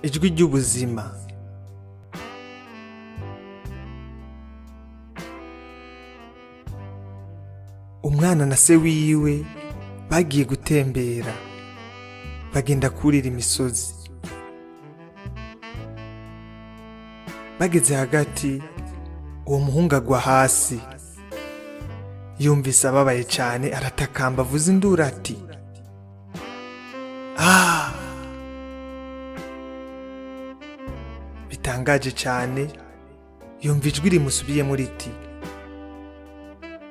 Ijwi ry'ubuzima. Umwana na se wiwe bagiye gutembera, bagenda kurira imisozi. Bageze hagati, uwo muhungu agwa hasi. Yumvise ababaye cyane, aratakamba avuza induru ati: "Ah!" Bitangaje cyane, yumva ijwi rimusubiyemo riti: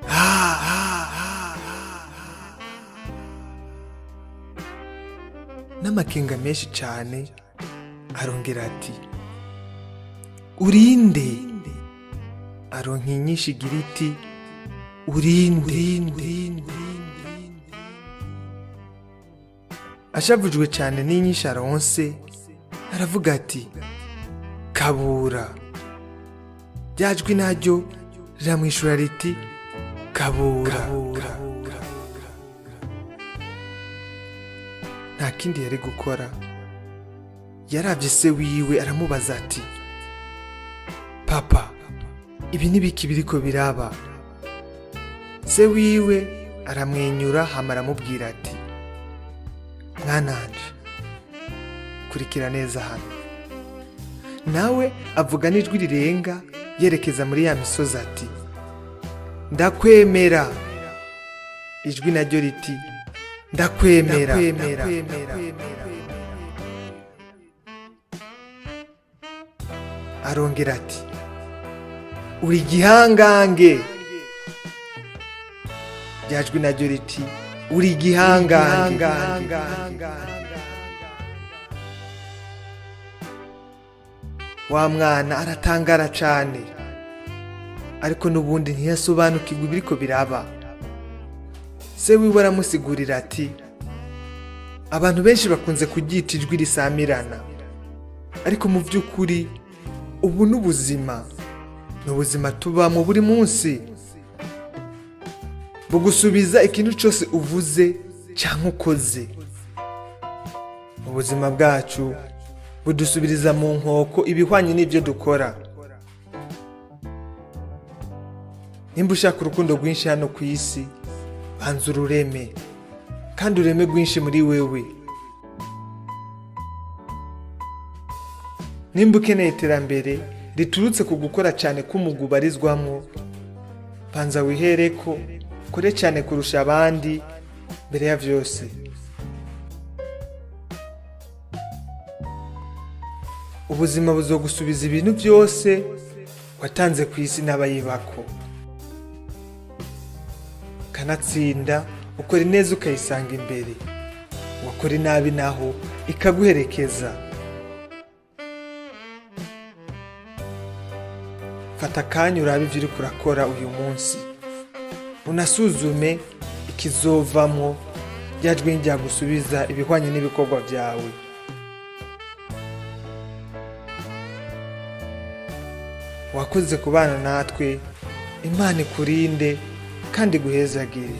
"Ah!" N'amakenga menshi cyane arongera ati: "Urinde?" Aronka inyinshi igira iti: "Urinde?" Ashavujwe cyane n'inyinshi aronse, aravuga ati: "Kabura." Rya jwi naryo riramwishura riti: "Kabura." Nta kindi yari gukora, yaravye se wiwe aramubaza ati: "Papa, ibi nibiki biriko biraba?" Se wiwe aramwenyura, hama aramubwira ati: "Mwananje, kurikira neza hano." Nawe avuga n'ijwi rirenga yerekeza muri ya misozi ati: "Ndakwemera." Ijwi naryo riti: "Ndakwemera." Arongera ati: "Uri igihangange." Rya jwi naryo riti: "Uri igihangange." Wa mwana aratangara cane, ariko n'ubundi ntiyasobanukirwa ibiriko biraba. Se wiwe aramusigurira ati: "Abantu benshi bakunze kuryita ijwi risamirana, ariko mu by'ukuri ubu ni ubuzima, ni ubuzima tubamo buri munsi, bugusubiza ikintu cyose uvuze cyangwa ukoze. Ubuzima bwacu budusubiriza mu nkoko ibihwanye n'ibyo dukora. Nimba ushaka urukundo rwinshi hano ku isi, banza urureme, kandi ureme rwinshi muri wewe. Nimba ukeneye iterambere riturutse ku gukora cyane k'umugwi ubarizwamwo, banza wihereko ukore cyane kurusha abandi mbere ya vyose. Ubuzima buzogusubiza ibintu byose watanze ku isi n'abayibako. Kanatsinda ukora ineza ukayisanga imbere, wakora inabi naho ikaguherekeza. Fata akanya urabe ivyo uriko urakora uyu munsi, unasuzume ikizovamwo. Rya jwi ryagusubiza ibihwanye n'ibikorwa vyawe. Wakoze kubana natwe. Imana ikurinde kandi iguhezagire."